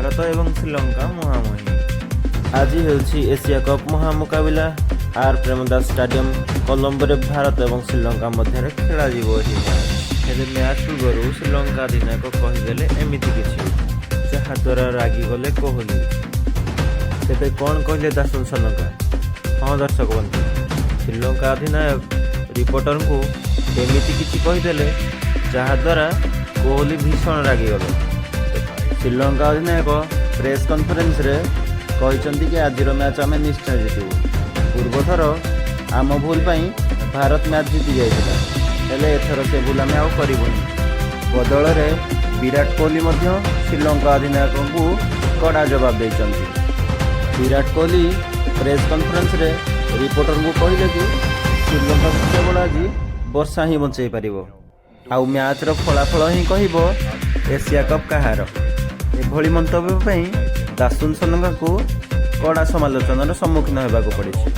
ଭାରତ ଏବଂ ଶ୍ରୀଲଙ୍କା ମୁହାଁମୁହିଁ। ଆଜି ହେଉଛି ଏସିଆ କପ୍ ମହାମୁକାବିଲା। ଆର୍ ପ୍ରେମଦାସ ଷ୍ଟାଡିୟମ, କଲମ୍ବୋରେ ଭାରତ ଏବଂ ଶ୍ରୀଲଙ୍କା ମଧ୍ୟରେ ଖେଳାଯିବ ଏହି ମ୍ୟାଚ୍। ହେଲେ ମ୍ୟାଚ୍ ପୂର୍ବରୁ ଶ୍ରୀଲଙ୍କା ଅଧିନାୟକ କହିଦେଲେ ଏମିତି କିଛି, ଯାହାଦ୍ୱାରା ରାଗିଗଲେ କୋହଲି। ତେବେ କ'ଣ କହିଲେ ଦାସୁନ ସନକା? ହଁ ଦର୍ଶକ ବନ୍ଧୁ, ଶ୍ରୀଲଙ୍କା ଅଧିନାୟକ ରିପୋର୍ଟରଙ୍କୁ ଏମିତି କିଛି କହିଦେଲେ, ଯାହାଦ୍ୱାରା କୋହଲି ଭୀଷଣ ରାଗିଗଲେ। ଶ୍ରୀଲଙ୍କା ଅଧିନାୟକ ପ୍ରେସ୍ କନଫରେନ୍ସରେ କହିଛନ୍ତି କି ଆଜିର ମ୍ୟାଚ୍ ଆମେ ନିଶ୍ଚୟ ଜିତିବୁ। ପୂର୍ବଥର ଆମ ଭୁଲ ପାଇଁ ଭାରତ ମ୍ୟାଚ୍ ଜିତି ଯାଇଥିଲା, ହେଲେ ଏଥର ସେ ଭୁଲ ଆମେ ଆଉ କରିବୁନି। ବଦଳରେ ବିରାଟ କୋହଲି ମଧ୍ୟ ଶ୍ରୀଲଙ୍କା ଅଧିନାୟକଙ୍କୁ କଡ଼ା ଜବାବ ଦେଇଛନ୍ତି। ବିରାଟ କୋହଲି ପ୍ରେସ୍ କନଫରେନ୍ସରେ ରିପୋର୍ଟରଙ୍କୁ କହିଲେ କି ଶ୍ରୀଲଙ୍କାକୁ କେବଳ ଆଜି ବର୍ଷା ହିଁ ବଞ୍ଚେଇ ପାରିବ ଆଉ ମ୍ୟାଚ୍ର ଫଳାଫଳ ହିଁ କହିବ ଏସିଆ କପ୍ କାହାର। ଏଭଳି ମନ୍ତବ୍ୟ ପାଇଁ ଦାସୁନ ସନଙ୍କାଙ୍କୁ କଡ଼ା ସମାଲୋଚନାର ସମ୍ମୁଖୀନ ହେବାକୁ ପଡ଼ିଛି।